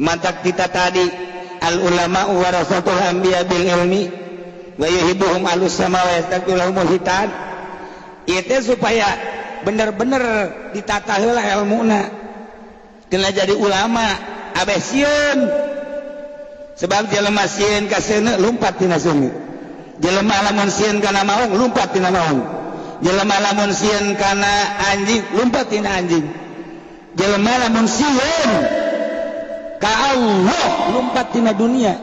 Mantak kita tadi al ulama warasatul anbiya bil ilmi wa yuhibbuhum ahlus sama wa yastaghfirulahumul hitan. Itu supaya bener-bener ditata heula ilmuna. Kena jadi ulama abeh sieun. Sebab jelema sieun ka seuneu lumpat tina seuneu. Jelema lamun sieun kana maung lumpat tina maung. Jelema lamun sieun kana anjing lumpat tina anjing. Jelema lamun sieun ka Allah lumpat tina dunia.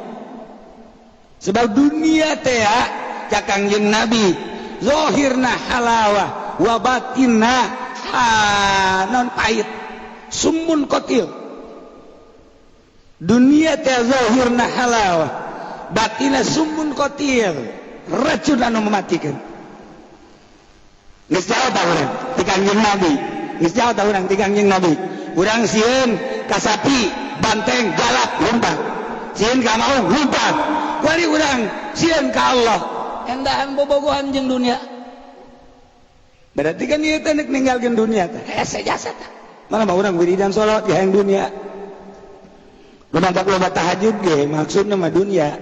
Sebab dunia teh cak Kangjeng Nabi zahirna halawah wa batinna non pahit summun qatil. Dunia teh zahirna halawah batinna summun qatil, racun anu mematikan. Geus jauh tah urang ti Kangjeng Nabi, geus jauh tah urang ti Kangjeng Nabi. Urang sieun ka sapi banteng galak lumpat, sieun ka maung lumpat. Kuari urang sieun ka Allah endahan bobogohan jeung dunia. Berarti kan ieu teh nek ninggalkeun dunia teh hese jasa tah. Malah mah urang wiridan salat di hayang dunia. Lumantak loba tahajud ge maksudna mah dunia.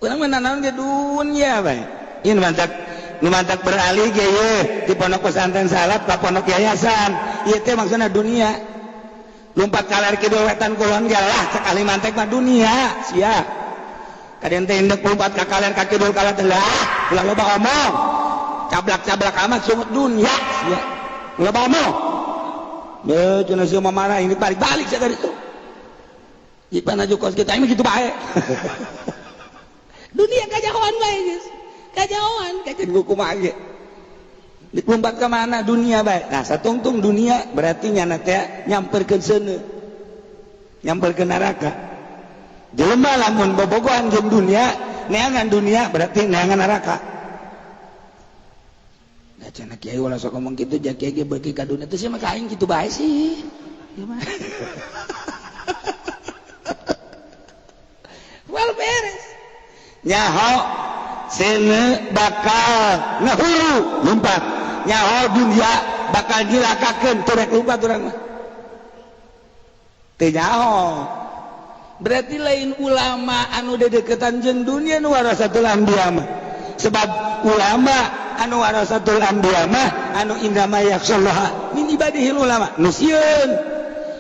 Urang mah nanaon ge dunia bae. Ieu mantak nu mantak beralih ge ye di pondok pesantren salaf ka pondok yayasan. Ieu teh maksudna dunia. Lumpat kaler kidul wetan kulon ge lah cek ahli mantek mah dunia sia. Kaden teh indek lumpat ka kaler ka kidul kaler teh lah ulah loba omong. Cablak-cablak amat sungut dunia sia. Loba omong. Beuh cenah sia mah marah ini balik-balik sia dari itu. Jika aju kos kita ini gitu bae. Dunia kajahoan bae geus. Kajahoan kajeun kumaha ge. Dilompat ke mana dunia bae. Nah satungtung dunia berarti nyana teh nyamperkeun seuneu. Nyamperkeun neraka. Jelema lamun bobogohan jeung dunia, neangan dunia berarti neangan neraka. Nah cenah kiai ulah sok ngomong kitu, ja kiai ge beuki ka dunia teh sia mah ka aing kitu bae sih. Gimana? Well beres. Nyaho seuneu bakal ngahuru lumpat. Nyaho dunia bakal dilakakeun turek lumpat urang mah. Teu nyaho. Berarti lain ulama anu dedeketan jeung dunia nu warasatul anbiya mah. Sebab ulama anu warasatul anbiya mah anu indama yakhshallaha min ibadihil ulama nu sieun.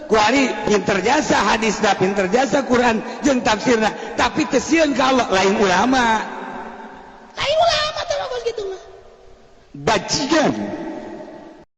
Kuari pinter jasa hadisna, pinter jasa Quran jeung tafsirna, tapi teu sieun ka Allah lain ulama. Lain ulama teh mah kitu mah. Bajingan.